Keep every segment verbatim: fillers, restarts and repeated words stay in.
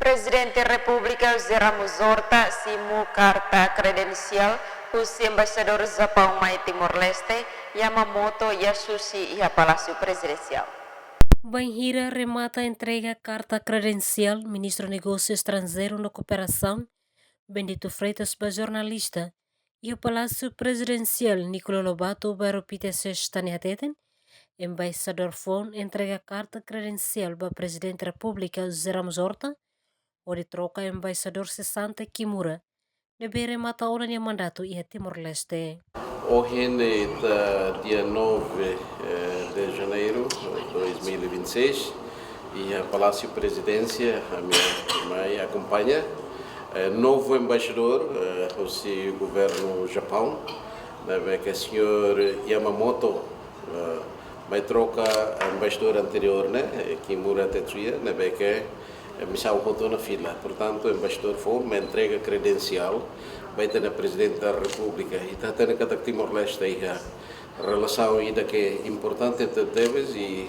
Prezidente Repúblika José Ramos Horta simu karta kredensiál husi Embaixadór Japaun mai Timor-Leste, Yamamoto Yasushi, iha Palásiu Prezidensiál. Bainhira remata entrega karta kredensiál, Ministru Negósiu Estranjeiru no Kooperasaun, Bendito Freitas, ba jornalista iha Palásiu Prezidensiál, Nicolau Lobato, bairru Pite, sesta ne'e hateten, Embaixadór foun entrega karta kredensiál ba Prezidente Repúblika José Ramos Horta, hodi troka Embaixadór sesante Kimura, ne'ebé remata ona nia mandatu iha Timor-Leste. Ohin, eh, ita dia nove, eh, de janeiro de dois mil e vinte e seis, iha Palásiu Prezidénsia, ami mai akompaña, eh, novu embaixadór, eh, husi governu Japaun, ne'ebé ke señór Yamamoto, eh, mai troka embaixadór anteriór ne'e, eh, Kimura Tetsuya, ne'ebé ke, eh, misaun hotu ona fila. Portantu, embaixadór foun mai entrega kredensiál ba ita-nia Prezidente da Repúblika. Ita hatene katak Timor-Leste iha relasaun ida ke importante tebetebes i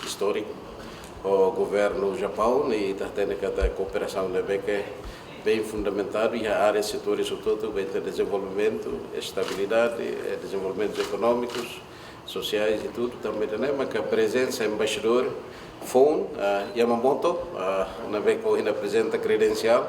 istóriku ho governu Japaun, i ita hatene katak kooperasaun ne'ebé ke bem fundamentadu iha área, setores hotu-hotu, ba ita dezenvolvimentu, estabilidade, eh, dezenvolvimentus ekonómikus, sosiais i tudu, tanba ida-ne'e maka prezensa embaixadór foun, ah, Yamamoto, ah, ne'ebé ke ohin aprezenta kredensiál,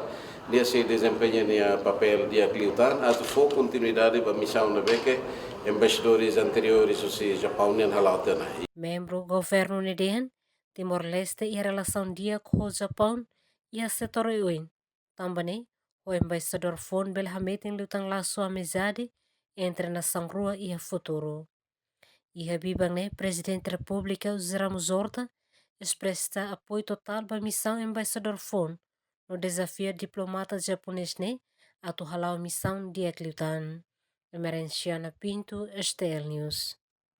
nia sei dezempeña nia papél di'ak liután, atu fó kontinuidade ba misaun ne'ebé ke embaixadores anteriores husi Japaun nian hala'o tiha ona. Membru governu ne'e dehan, Timor-Leste iha relasaun di'ak ho Japaun iha setór oioin. Tanba ne'e, ho embaixadór foun bele hametin liután lasu amizade entre nasaun rua iha futuru. Iha biban ne'e, Prezidente Repúblika José Ramos Horta espresa apoiu totál ba misaun embaixadór foun, no dezafia diplomata japonés ne'e atu hala'o misaun di'ak liután. Emerenciana Pinto, S T L News.